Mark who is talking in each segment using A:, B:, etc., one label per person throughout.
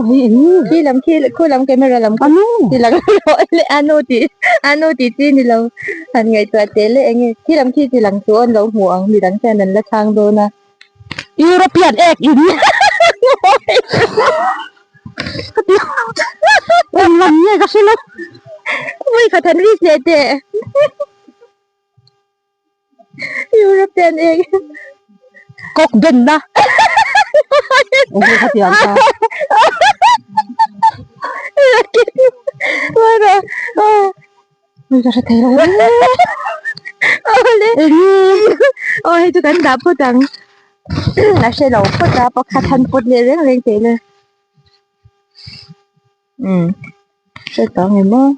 A: Hei eng nge?
B: Khi lam khi khu lam camera lam
A: A nu!
B: Ti lang rawh le a nu tih a nu tih chi ni lo han ngaihtuah teh le eng nge khi lam khi ti lang chu an lo hmu ang midang hian an la chhang dawn a.
A: European ek in Eng lam nge ka hre lo.
B: Ui khat han risk leh teh. European ek.
A: Kawk ben na. Eng nge khatiang kha. Ui ka hre thei lo.
B: Awle.
A: Eng nge.
B: Aw hei chu kan dah phawt ang. A hre lo phawt a pakhat han pawt leh reng reng teh le. Umm hre tawh ang em aw.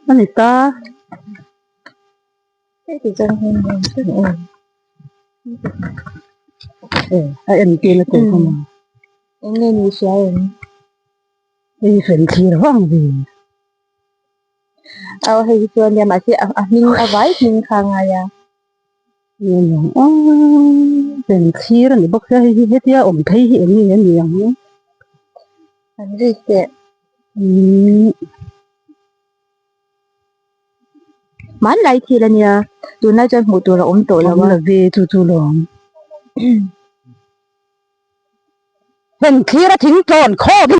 A: A ni ta.
B: Hei ti chuan hei
A: A en tir na tur kha maw.
B: Eng nge ni hria em?
A: Hei fel thlir vang ve.
B: Aw hei hi chuan nia mahse a hming a vai hming kha a ngai a.
A: Fel thlir a ni bawk sia hei hi hetia awm phei hi eng nge a ni ang.
B: An rik teh.
A: Umm.
B: Hmanlai thil a nia tunlai chuan hmuh tur a awm tawh lo a.
A: Awm lo ve chu chu lawm. Heng thlir a thing tlawn khawp.